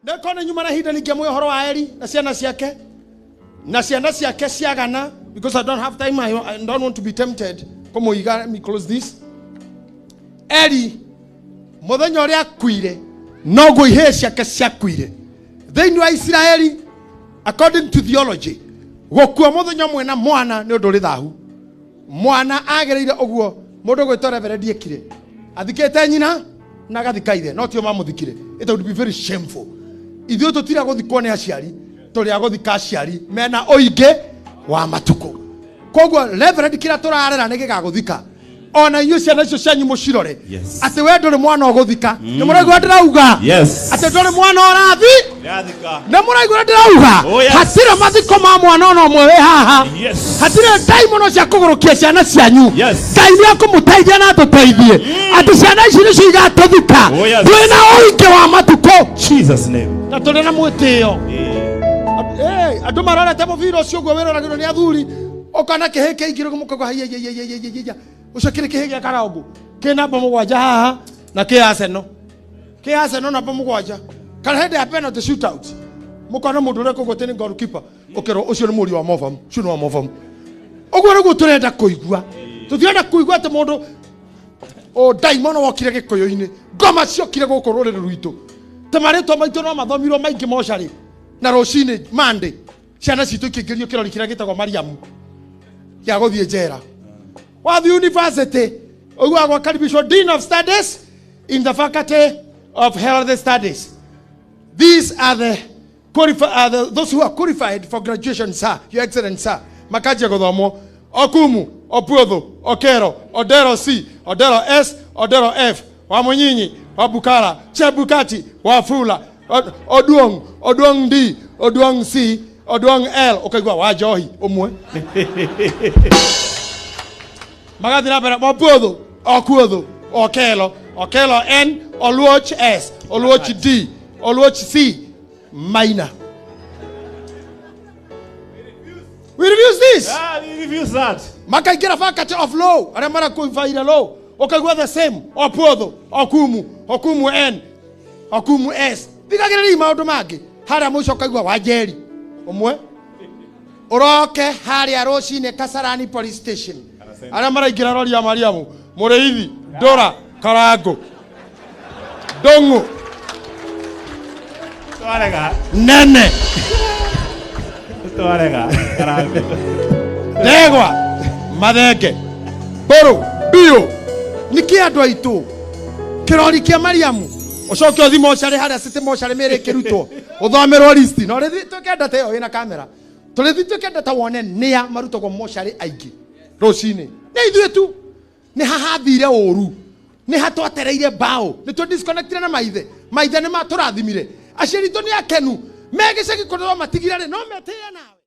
Ndekona nyuma na ihinda ningĩamũhe ũhoro wa Eli na ciana ciake na ciana ciake ciagana, because I don't have time, I don't want to be tempted kũmũiga. Let me close this. Eli mũthenya ũrĩa akuire noguo ihĩĩ ciake ciakuire thĩinĩ wa Isiraeli. According to theology, gũkua mũthenya ũmwe na mwana nĩ ũndũ ũrĩ thahu. Mwana agĩrĩire ũguo mũndũ gwĩtwo reverend ekire athikĩte nyina na agathika ithe, no tio mamũthikire. It would be very shameful. Ithuĩ tũtira gũthikwo nĩ aciari, tũrĩ a gũthika aciari mena ũingĩ wa matukũ. Koguo reverend, kĩrĩa tũrarera nĩ gĩgagũthika. Ona inyuĩ ciana icio cianyu mũcirore atĩ we ndũrĩ mwana ũgũthika. Nĩ mũraigua ndĩrauga? Yes. Atĩ ndũrĩ mwana ũrathi? Yathika. Nĩ mũraigua ndĩrauga? Oh, yes. Hatirĩ mathiko ma mwana ona ũmwe wĩ haha. Hatirĩ ndaimono cia kũgũrũkia ciana cianyu. Ngai nĩ akũmũteithia na atũteithie atĩ ciana ici nĩcio igatũthika. Oh, yes. Twĩna ũingĩ wa matukũ Jesus name. Na tũrĩ na mwĩtĩo. Andũ marorete mũbira ũcio ũguo wĩroragĩrwo nĩ athuri, ũkona kĩhĩ kĩingĩ rĩu mũkauga haiya, ũcio kĩrĩ kĩhĩ gĩa karangu kĩ namba 7 haha na kĩ Arsenal, kĩ Arsenal namba 7, kana hĩndĩ ya penalty shootout mũkona mũndũ ũrĩa kũguo atĩ nĩ goalkeeper, ũkerwo ũcio nĩ mũriũ wa Movam, ũcio nĩ wa Movam. Ũguo nĩguo tũrenda kũigua. Tũtirenda kũigua atĩ mũndũ o ndaimono wokire gĩkũyũ-inĩ, ngoma ciokire gũkũ rũrĩrĩ rwitũ, ta marĩtwa maitũ no mathomirwo maingĩ mocarĩ na rũcinĩ Monday ciana citũ ikĩingĩrio kĩrori kĩrĩa gĩtagwo Mariamu gĩa gũthiĩ njera. Wathiĩ university ũiguaga gwakaribishwo dean of studies in the faculty of health studies. These are those who are qualified for graduation, sir, your excellency, sir. Makanjia gũthomwo Okumu, Opuodho, Okero, Odero C, Odero S, Odero F, Wamunyinyi, Wabukala, Chebukati, Wafula, Oduong, Oduong D, Oduong C, Oduong L, ũkaigua Wanjohi ũmwe. Magathiĩ na mbere Opuodho, Okuodho, Okelo, Okelo N, Oluoch S, Oluoch D, Oluoch C, Maina. We refuse this. Ah, we refuse that. Makaingĩra faculty of law, arĩa marakwĩbaire law, ũkaigua the same, Opuodho, Okumu, Okumu N, Okumu S. Thikagĩrĩriai maũndũ mangĩ. Harĩa mũico ũkaigua Wanjeri ũmwe. Ũroke harĩa rũcinĩ Kasarani police station, arĩa maraingĩra rori ya Mariamu, Mũrĩithi, Ndũra, Karangũ, Ndũng'ũ. Twarega. Nene. Twarega. Karangu. Ndegwa, Mathenge, Mbũrũ, Biũ. Nĩkĩ andũ aitũ kĩrori kĩa Mariamu ũcoke ũthi mocarĩ harĩa city mocarĩ mĩrĩ ĩkĩrutwo ũthomerwo listi na ũrĩthi twĩke data ĩyo ĩna kamera, tũrĩthi twĩke data wone nĩa marutagwo mocarĩ aingĩ rũcinĩ. Nĩ ithuĩ tu. Nĩ hahathire ũru, nĩ hatwatereire mbaũ, nĩ tũ disconnectire na maithe. Maithe nĩ matũrathimire, aciari itũ nĩ akenu me gĩcagi kũrĩa matigire rĩ no metĩe nawe.